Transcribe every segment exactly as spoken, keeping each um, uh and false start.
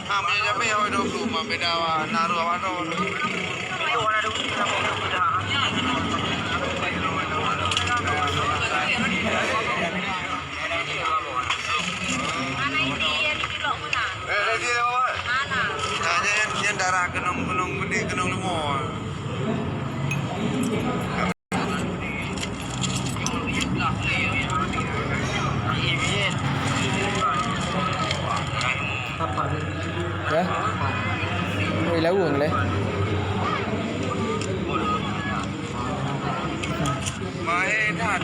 Ha, meunyoe jamé hôi dua puluh, ma beda wa, na dua wa dua. Mana ini yang di blok mana? Eh, lagi apa? Mana? Nah, nyan, nyan darah keunong, keunong geude, keunong leumo. Ya? Oi, laweueng lé. Mahé that.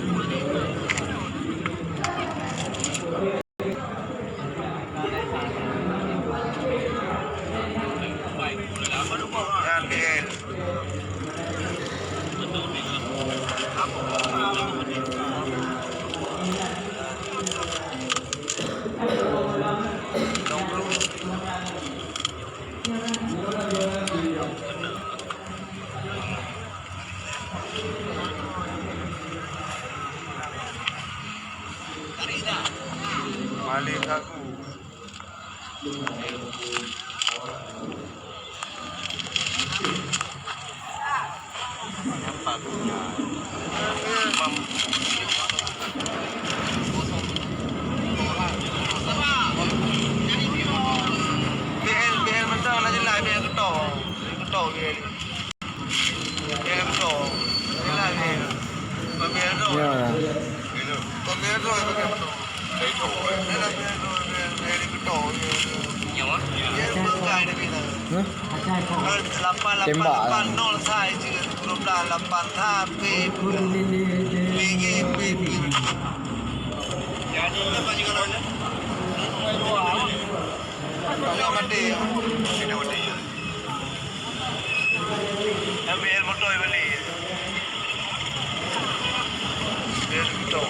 Nyan B L. Malèe sagu. B L, B L mantong lah jelas, B L keutô. Keutô B L. Ya. Hah? Tembak lah. Tapi ilmu tu beli. Ilmu tu.